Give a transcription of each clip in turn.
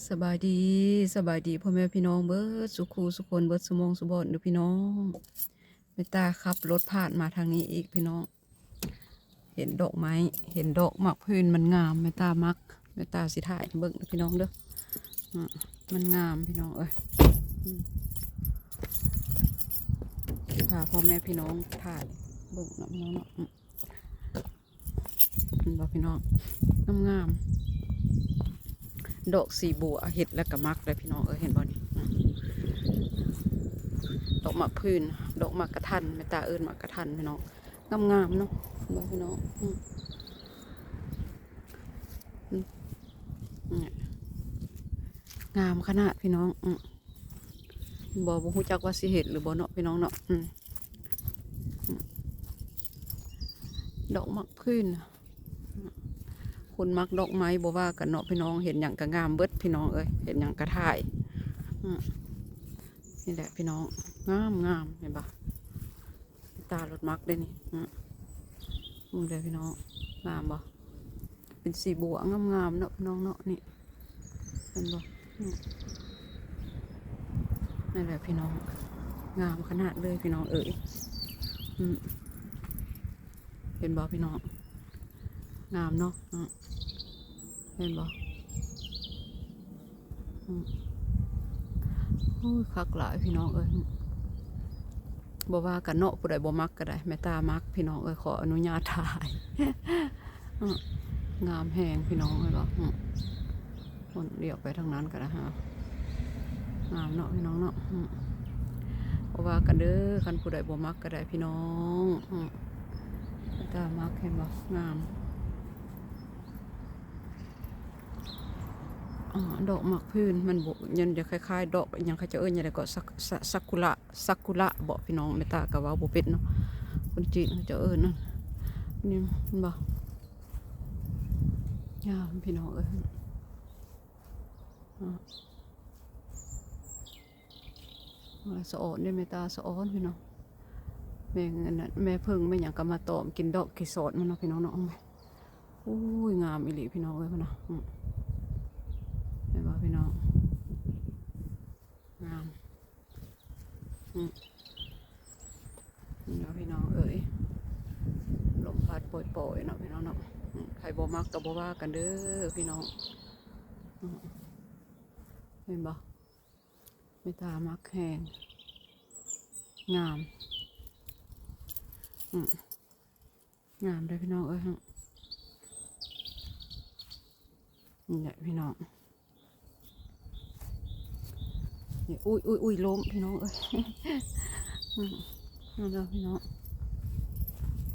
ສະບາຍດີ ສະບາຍດີພໍ່ແມ່ພີ່ນ້ອງເບິດສູ່ຄູ່ສູ່ຄົນ ເບິດສູ່ໝ່ອງສູ່ບ່ອນເດີ້ພີ່ນ້ອງ. ແມ່ຕາຂັບລົດຜ່ານມາທາງນີ້ອີກພີ່ນ້ອງ ເຫັນດອກໄມ້ ເຫັນດອກໝາກພື້ນມັນງາມ ແມ່ຕາມັກ ແມ່ຕາຊິຖ່າຍໃຫ້ເບິ່ງເດີ້ພີ່ນ້ອງເດີ້. ອາ ມັນງາມພີ່ນ້ອງເອີຍ ອືມ ຊິພາພໍ່ແມ່ພີ່ນ້ອງຖ່າຍເບິ່ງເນາະພີ່ນ້ອງເນາະ. ອືມ ເຫັນບໍ່ພີ່ນ້ອງ ງາມໆ ດອກສີບົວ ເຮັດແລ້ວກໍມັກເດ້ພີ່ນ້ອງເອີຍ ເຫັນບໍ່ນີ້ ອືມ ດອກໝາກພື້ນ ດອກໝາກກະທັນ ແມ່ຕາເອີ້ນໝາກກະທັນພີ່ນ້ອງ ງາມໆເນາະ ເຫັນບໍ່ພີ່ນ້ອງ ອືມ ອືມ ນີ້ ງາມຂະໜາດພີ່ນ້ອງ ອືມ. ບໍ່ ບໍ່ຮູ້ຈັກວ່າຊິເຫັນຫຼືບໍ່ເນາະພີ່ນ້ອງເນາະ ອືມ ອືມ ດອກໝາກພື້ນ ຄົນມັກດອກໄມ້ບໍ່ວ່າກັນເນາະພີ່ນ້ອງ ເຫັນຫຍັງກໍງາມເບິດພີ່ນ້ອງເອີຍ ເຫັນຫຍັງກໍຖ່າຍ ອືມ ນີ້ແຫຼະພີ່ນ້ອງ ງາມໆ ເຫັນບໍ່ ຕາລົດມັກເດ້ນີ້ ອືມ ເບິ່ງເດີ້ພີ່ນ້ອງ ງາມບໍ່ ເປັນສີບົວງາມໆເນາະພີ່ນ້ອງເນາະ ນີ້ ເຫັນບໍ່ ນີ້ ນັ້ນແຫຼະພີ່ນ້ອງ ງາມຂະໜາດເລີຍພີ່ນ້ອງເອີຍ ອືມ ເຫັນບໍ່ພີ່ນ້ອງ ງາມເນາະ ອືມ ເຫັນບໍ່ ອືມ ໂອ້ຍ ຄັກຫຼາຍພີ່ນ້ອງເອີຍ ບໍ່ວ່າກັນເນາະ ຜູ້ໃດບໍ່ມັກກໍໄດ້ ແມ່ຕາມັກພີ່ນ້ອງເອີຍ ຂໍອະນຸຍາດຖ່າຍ ອືມ ງາມແຮງພີ່ນ້ອງເອີຍ ເຫັນບໍ່ ອືມ ຄົນຫຼຽວໄປທາງນັ້ນກໍໄດ້ ງາມເນາະພີ່ນ້ອງເນາະ ອືມ ບໍ່ວ່າກັນເດີ້ ຄັນຜູ້ໃດບໍ່ມັກກໍໄດ້ພີ່ນ້ອງ ອືມ ແມ່ຕາມັກ ເຫັນບໍ່ ງາມ. ອ່າ ດອກໝາກພື້ນ ມັນບໍ່ ຍັງຈະຄ້າຍໆ ດອກຫຍັງ ເຂົາເຈົ້າເອີ້ນຫຍັງໃດເກາະ ຊາ ຊາ ຊາກຸຣະ ຊາກຸຣະເບາະພີ່ນ້ອງ ແມ່ຕາກໍເວົ້າບໍ່ເປັນເນາະ ຄົນຈີນເຂົາເຈົ້າເອີ້ນນະ ນີ້ເຫັນບໍ່ ງາມພີ່ນ້ອງເອີຍ ອາ ສະອອນເດ້ ແມ່ຕາສະອອນພີ່ນ້ອງ ແມ່ງອັນນັ້ນ ແມ່ເຜິ້ງແມ່ຫຍັງກໍມາຕອມກິນດອກເກສອນມັນເນາະ ພີ່ນ້ອງເນາະ. ໂອ້ຍ ງາມອີ່ຫຼີພີ່ນ້ອງເອີຍ ພຸ້ນນະ ອືມ ເຫັນບໍ່ພີ່ນ້ອງ ງາມ ອືມ ນີ້ເນາະພີ່ນ້ອງເອີຍ ລົມພັດປ່ອຍໆເນາະພີ່ນ້ອງເນາະ ອືມ ໃຜບໍ່ມັກກໍບໍ່ວ່າກັນເດີ້ພີ່ນ້ອງ ອືມ ເຫັນບໍ່ ແມ່ຕາມັກແຮງ ງາມ ອືມ ງາມເດ້ພີ່ນ້ອງເອີຍ ນີ້ແຫຼະພີ່ນ້ອງ ນີ້ ອຸ້ຍໆໆ ລົ້ມພີ່ນ້ອງເອີຍ ອືມ ງາມເດ້ພີ່ນ້ອງ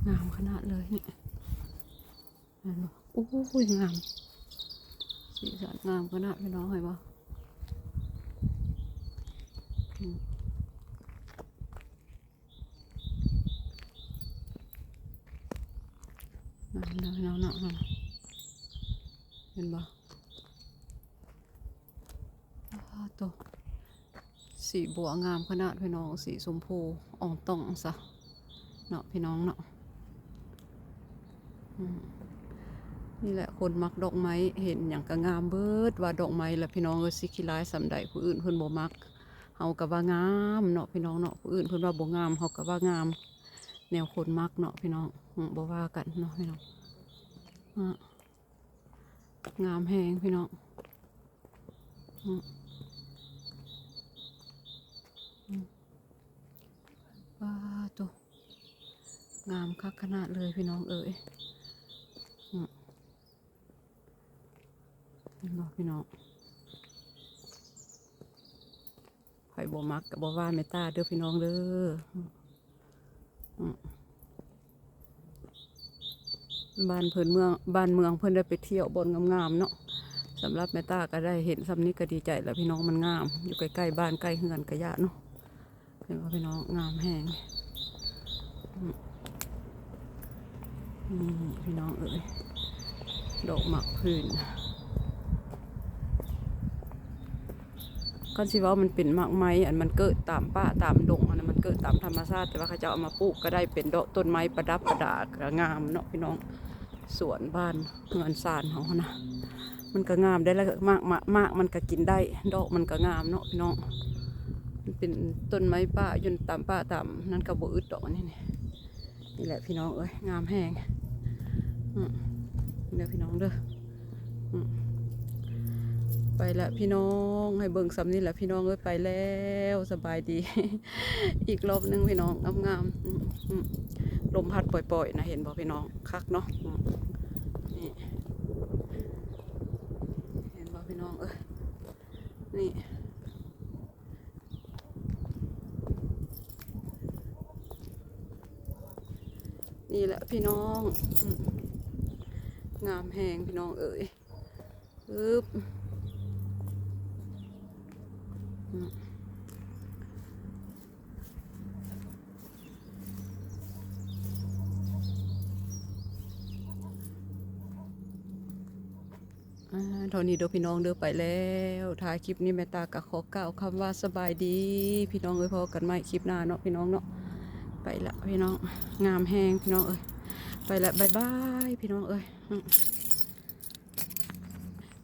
ງາມຂະໜາດເລີຍນີ້ ເຫັນບໍ່ ໂອ້ຍ ງາມ ສີສັນງາມຂະໜາດພີ່ນ້ອງ ເຫັນບໍ່ ອືມ ງາມເນາະ ເນາະ ເນາະ ເຫັນບໍ່ ອ້າໂຕ ສີບົວງາມຂະໜາດພີ່ນ້ອງ ສີຊົມພູອ່ອງຕ່ອງຊະເນາະພີ່ນ້ອງເນາະ ອືມ ນີ້ແຫຼະຄົນມັກດອກໄມ້ ເຫັນຫຍັງກໍງາມເບິດ ວ່າດອກໄມ້ລະພີ່ນ້ອງເອີຍ ຊິຂີ້ຮ້າຍສ່ຳໃດ ຜູ້ອື່ນເພິ່ນບໍ່ມັກ ເຮົາກໍວ່າງາມເນາະພີ່ນ້ອງເນາະ ຜູ້ອື່ນເພິ່ນວ່າບໍ່ງາມ ເຮົາກໍວ່າງາມ ແນວຄົນມັກເນາະພີ່ນ້ອງ ອືມ ບໍ່ວ່າກັນເນາະພີ່ນ້ອງ ອາ ງາມແຮງພີ່ນ້ອງ ອືມ ອືມ ວ້າໂຕ ງາມຄັກຂະໜາດເລີຍພີ່ນ້ອງເອີຍ ອືມ ເຫັນບໍ່ພີ່ນ້ອງ ໃຜບໍ່ມັກກໍບໍ່ວ່າແມ່ຕາເດີ້ພີ່ນ້ອງເດີ້ ອືມ ບ້ານເພິ່ນເມືອງ ບ້ານເມືອງເພິ່ນໄດ້ໄປທ່ຽວບ່ອນງາມໆເນາະ ສຳລັບແມ່ຕາກໍໄດ້ເຫັນສ່ຳນີ້ກໍດີໃຈແລ້ວພີ່ນ້ອງ ມັນງາມ ຢູ່ໃກ້ໆບ້ານໃກ້ເຮືອນກະຍາເນາະ ເຫັນບໍ່ພີ່ນ້ອງ ງາມແຮງ ອືມ ນີ້ພີ່ນ້ອງເອີຍ ດອກໝາກພື້ນ ຄັນຊິເວົ້າມັນເປັນໝາກໄມ້ ອັນມັນເກີດຕາມປ່າຕາມດົງຫັ້ນນະ ມັນເກີດຕາມທຳມະຊາດ ແຕ່ວ່າເຂົາເຈົ້າເອົາມາປູກກໍໄດ້ເປັນດອກຕົ້ນໄມ້ປະດັບປະດາ ກໍງາມເນາະພີ່ນ້ອງ ສວນບ້ານເຮືອນຊານເຮົາຫັ້ນນະ ມ ມັນກໍງາມໄດ້ລະ ໝາກ ໝາກ ໝາກມັນກໍກິນໄດ້ ດອກມັນກໍງາມເນາະພີ່ນ້ອງ. ມັນເປັນຕົ້ນໄມ້ປ່າ ຢູ່ຕາມປ່າຕາມນັ້ນກໍບໍ່ອຶດດອກ ອັນນີ້ນີ້. ນີ້ແຫຼະພີ່ນ້ອງເອີຍ ງາມແຮງ. ອືມ ເດີພີ່ນ້ອງເດີ. ອືມ ໄປລະພີ່ນ້ອງ ໃຫ້ເບິ່ງສ່ຳນີ້ລະພີ່ນ້ອງເອີຍ ໄປແລ້ວ ສະບາຍດີ ອີກລອບໜຶ່ງພີ່ນ້ອງ ງາມໆ. ອືມ ອືມ ລົມພັດປ່ອຍໆນະ ເຫັນບໍ່ພີ່ນ້ອງ ຄັກເນາະ. ອືມ ນີ້ ເຫັນບໍ່ພີ່ນ້ອງເອີຍ ນີ້ ນີ້ແຫຼະພີ່ນ້ອງ. ອືມ ງາມແຮງພີ່ນ້ອງເອີຍ. ອຶບ ອືມ ອ່າ ເທົ່ານີ້ເດີພີ່ນ້ອງເດີ ໄປແລ້ວ. ທ້າຍຄລິບນີ້ແມ່ຕາກໍຂໍກ່າວຄຳວ່າສະບາຍດີພີ່ນ້ອງເອີຍ ພໍ້ກັນໃໝ່ຄລິບໜ້າເນາະພີ່ນ້ອງເນາະ. ໄປລະພີ່ນ້ອງ ງາມແຮງພີ່ນ້ອງເອີຍ. ໄປລະ ບາຍບາຍພີ່ນ້ອງເອີຍ. ອືມ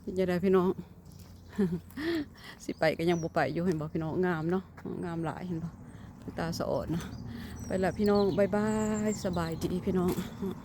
ເປັນຈັ່ງໃດພີ່ນ້ອງ ຊິໄປກໍຍັງບໍ່ໄປຢູ່ ເຫັນບໍ່ພີ່ນ້ອງ ງາມເນາະ ງາມຫຼາຍ ເຫັນບໍ່ ຕາສະອອດນະ. ໄປລະພີ່ນ້ອງ ບາຍບາຍ ສະບາຍດີພີ່ນ້ອງ.